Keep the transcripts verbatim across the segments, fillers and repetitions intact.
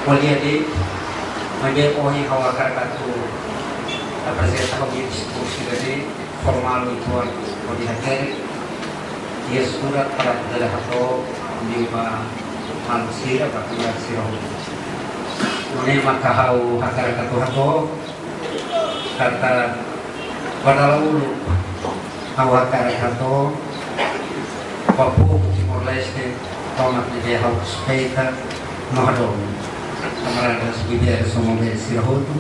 Ko'alia de'it, maibé ohin ha'u hakarak atu aprezenta ha'u-nia diskursu ida-ne'e formál uitoan hodi hatene iha surat para atu dada hato'o liu ba maluk sira, ba komunidade sira hotu. Nune'e maka ha'u hakarak atu hato'o katak ba dala uluk ha'u hakarak hato'o ba povu Timor-Leste tomak ne'ebé ha'u respeita no hadomi. Kamarada Vivier Somombe sira hotu,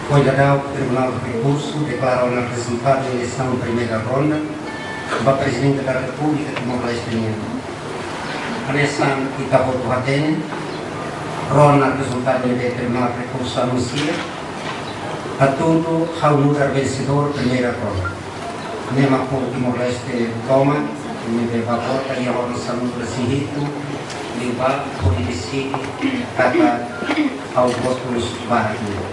foin daudaun Tribunál Rekursu deklara ona rezultadu eleisaun primeira ronda ba Prezidente da Repúblika Timor-Leste nian. Hanesan ita hotu hatene, rona rezultadu ne'ebé Tribunál Rekursu anunsia, hatudu ha'u nu'udar vensedór primeira ronda. Ne'e mak povu Timor-Leste tomak, ne'ebé bá vota iha loron sanulu-resin-hitu, liu ba hodi deside katak ha'u votus barak nian.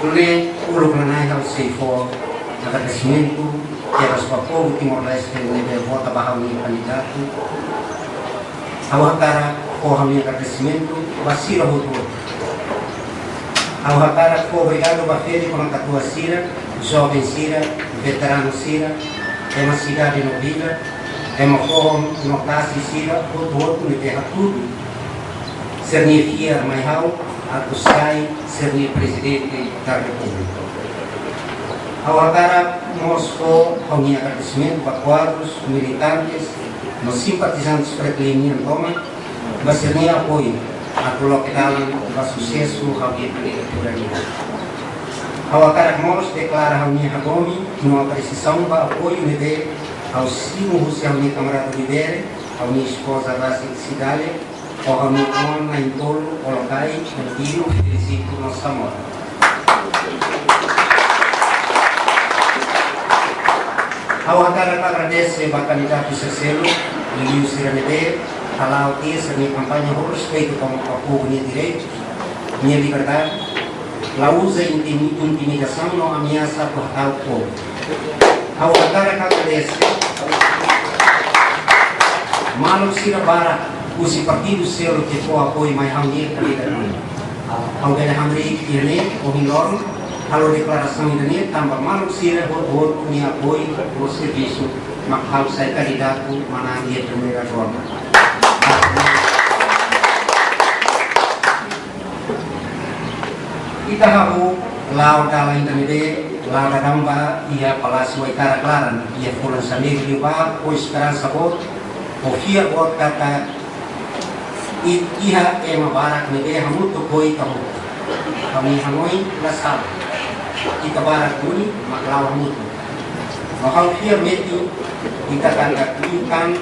Nune'e, uluk nanain ha'u sei fó agradesimentu tebes ba povu Timor-Leste ne'ebé vota ba ha'u-nia kandidatu. Ha'u hakarak fó ha'u-nia agradesimentu ba sira hotu-hotu. Ha'u hakarak fó obrigadu ba ferik kona-ba katuas sira, joven sira, veteranu sira, ema sidade no vila, ema foho no tasi sira hotu-hotu ne'ebé hatudu sira-nia fiar mai ha'u atu sai sira-nia Prezidente da Repúblika. Ha'u hakarak mós fó ha'u-nia agradesimentu ba kuadrus, militantes no simpatizantes Fretilin nian tomak ba sira-nia apoiu atu loke dalan ba susesu ha'u-nia kandidatura nian. Ha'u hakarak mós deklara ha'u-nia hadomi no apresiasaun ba apoiu ne'ebé ha'u simu husi ha'u-nia kamarada Vivier, ha'u-nia espoza rasik Cidália, ho ha'u-nia oan na'in-tolu, Olokai, Antídio, Felisito no Samora. Ha'u hakarak agradese ba kandidatu sira seluk, liuliu sira ne'ebé hala'o tiha sira-nia kampaña ho respeitu tomak ba povu nia direitu, nia liberdade, la uza intimi-, intimidasaun no ameasa atu hata'uk povu. Ha'u hakarak agradese maluk sira barak husi partidu seluk ke fó apoiu mai ha'u-nia kandidatura. Ha'u bele hamriik iha ne'e ohin loron, halo deklarasaun ida-ne'e tanba maluk sira hotu-hotu nia apoiu ho servisu mak ha'u sai kandidatu manán iha primeira ronda. Ita hahú la'o dalan ida ne'ebé la'o daudaun ba iha Palásiu Aitarak laran iha fulan sanulu liubá ho esperansa boot, ho fiar boot katak i-, iha ema barak ne'ebé hamutuk ho ita hotu. Ha'u-nia hanoin la sala. Ita barak duni mak la'o hamutuk. No ha'u fiar metin ita katak liután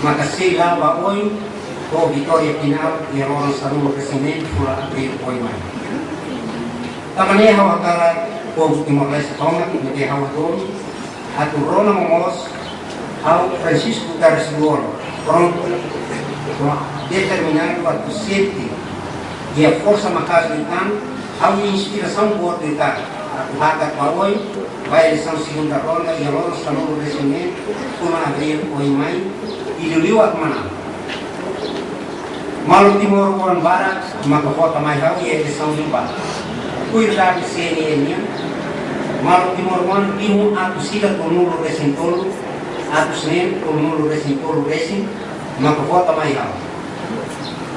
maka sei la'o ba oin ho vitória finál iha loron sanulu-resin-neen fulan Abríl oin mai. Tanba ne'e ha'u hakarak povu Timor-Leste tomak ne'ebé ha'u hadomi atu rona momoos ha'u Francisco Guterres Lú-Olo, prontu no determinadu atu sente iha forsa maka'as liután, ha'u-nia inspirasaun boot liután atu hakat ba oin ba eleisaun segunda ronda iha loron sanulu-resin-neen fulan Abríl oin mai, i liuliu atu manán. Maluk Timor oan barak maka vota mai ha'u iha eleisaun liubá. Tuir dadus C N E nian, maluk Timor oan rihun atus ida tolunulu-resin-tolu, atus neen tolunulu-resin-tolu resin maka vota mai ha'u.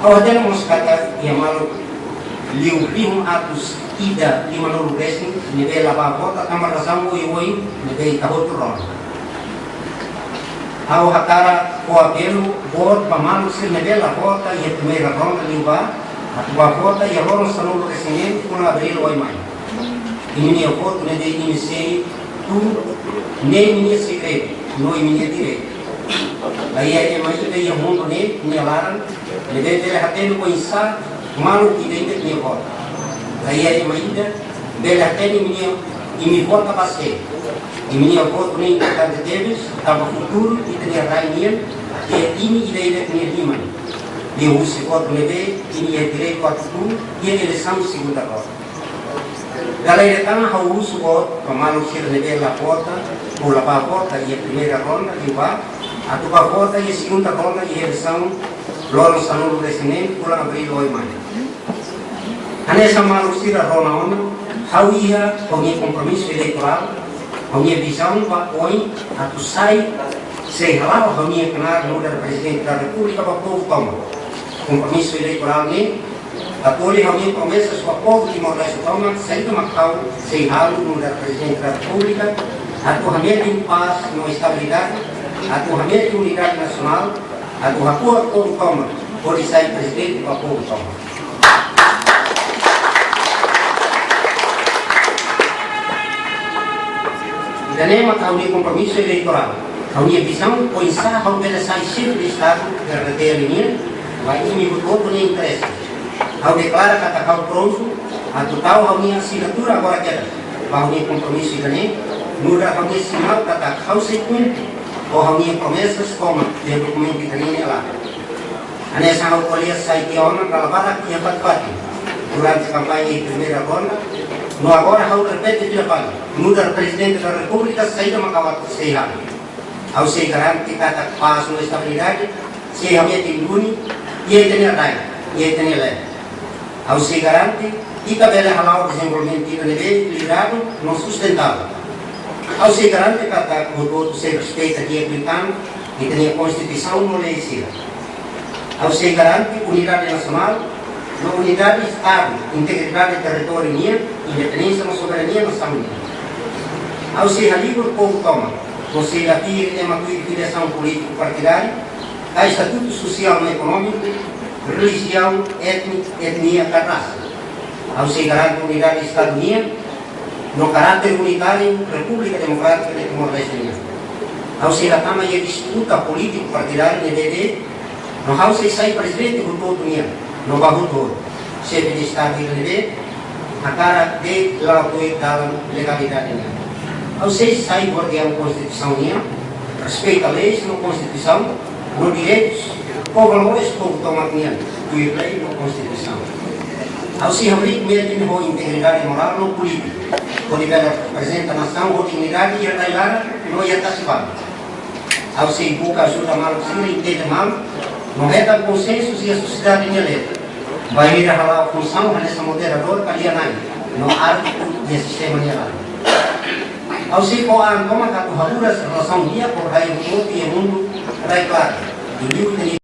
Ha'u hatene mós katak iha maluk liu rihun atus ida limanulu resin ne'ebé la bá vota tanba razaun oioin ne'ebé ita hotu rona. Ha'u hakarak fó apelu boot ba maluk sira ne'ebé la vota iha primeira ronda liubá, atu bá vota iha loron sanulu-resin-neen fulan Abríl oin mai. Imi-nia votu ne'e imi sei tun, ne'e imi-nia segredu, no imi-nia direitu. La iha ema ida iha mundu ne'e nia laran ne'ebé bele hatene oinsá maluk ida-idak nia vota. La iha ema ida bele hatene imi-nia, imi vota ba sé. Imi-nia votu ne'e importante tebes, tanba futuru ita-nia rai nian iha imi ida-idak nia liman. Liuhusi votu ne'ebé imi iha direitu atu tun iha eleisaun segunda ronda. Dala ida tan ha'u husu boot ba maluk sira ne'ebé la vota ou la bá vota iha primeira ronda liubá, atu ba vota iha segunda ronda iha eleisaun loron sanulu-resin-neen fulan Abríl oin mai. Hanesan maluk sira rona ona, ha'u iha ha'u-nia kompromisu eleitorál, ha'u-nia vizaun ba oin atu sai, sei hala'o ha'u-nia knaar nu'udar Prezidente da Repúblika ba povu tomak. Kompromisu eleitorál ne'e atu hodi ha'u-nia promesas ba povu Timor-Leste tomak, saida mak ha'u sei halo nu'udar Prezidente da Repúblika, atu hametin pás no estabilidade, atu hametin unidade nasionál, atu hakuak povu tomak, hodi sai prezidente ba povu tomak. Ida-ne'e mak ha'u-nia kompromisu eleitorál. Ha'u-nia vizaun, oinsá ha'u bele sai xefe de Estadu R D T L nian, ba imi hotu-hotu nia interese. Ha'u deklara katak ha'u prontu atu tau ha'u-nia asinatura agora kedas ba ha'u-nia kompromisu ida-ne'e, nu'udar ha'u-nia sinál katak ha'u sei kumpre ho ha'u-nia promesas tomak iha dokumentu ida-ne'e nia laran. Hanesan ha'u ko'alia sai tiha ona dala barak iha fatin-fatin durante kampaña iha primeira ronda, no agora ha'u repete fila fali, nu'udar Prezidente da Repúblika saida mak ha'u atu sei halo. Ha'u sei garante katak pás no estabilidade sei hametin duni iha ita-nia rai, iha ita-nia leet. Ha'u sei garante ita bele hala'o dezenvolvimentu ida ne'ebé ekilibradu no sustentável. Ha'u sei garante katak hotu-hotu sei respeita direitu umanu, ita-nia Konstituisaun no lei sira. Ha'u sei garante unidade nasionál no unidade Estadu, integridade territóriu nian, independénsia no soberania nasaun nian. Ha'u sei halibur povu tomak, no sei la tuir ema tuir filiasaun polítiku partidáriu, ka estatutu sosiál no ekonómiku, relijiaun, étniku, etnia ka rasa. Ha'u sei garante unidade Estadu nian, no karáter unitáriu Repúblika Demokrátika de Timor-Leste nian. Ha'u sei la tama iha disputa polítiku partidáriu ne'ebé de'it, no ha'u sei sai prezidente hotu-hotu nian, no ba hotu-hotu. Xefe de Estadu ida ne'ebé hakarak de'it la'o tuir dalan legalidade nian. Ha'u sei sai guardiaun Konstituisaun nian, respeita leis no Konstituisaun, no direitus, no valores povu tomak nian, tuir lei no Konstituisaun. Ha'u sei hamriik metin ho integridade morál no polítika, hodi bele reprezenta nasaun ho dignidade iha rai-laran no iha tasi-balu. Ha'u sei buka ajuda maluk sira entende malu, no hetan konsensu iha sosiedade nia leet, bainhira hala'o funsaun hanesan moderadór ka lia-na'in no árbitru iha sistema nia laran. Ha'u sei fó an tomak atu haburas relasaun di'ak ho rai hotu iha mundu rai-klaran, liuliu ita-nia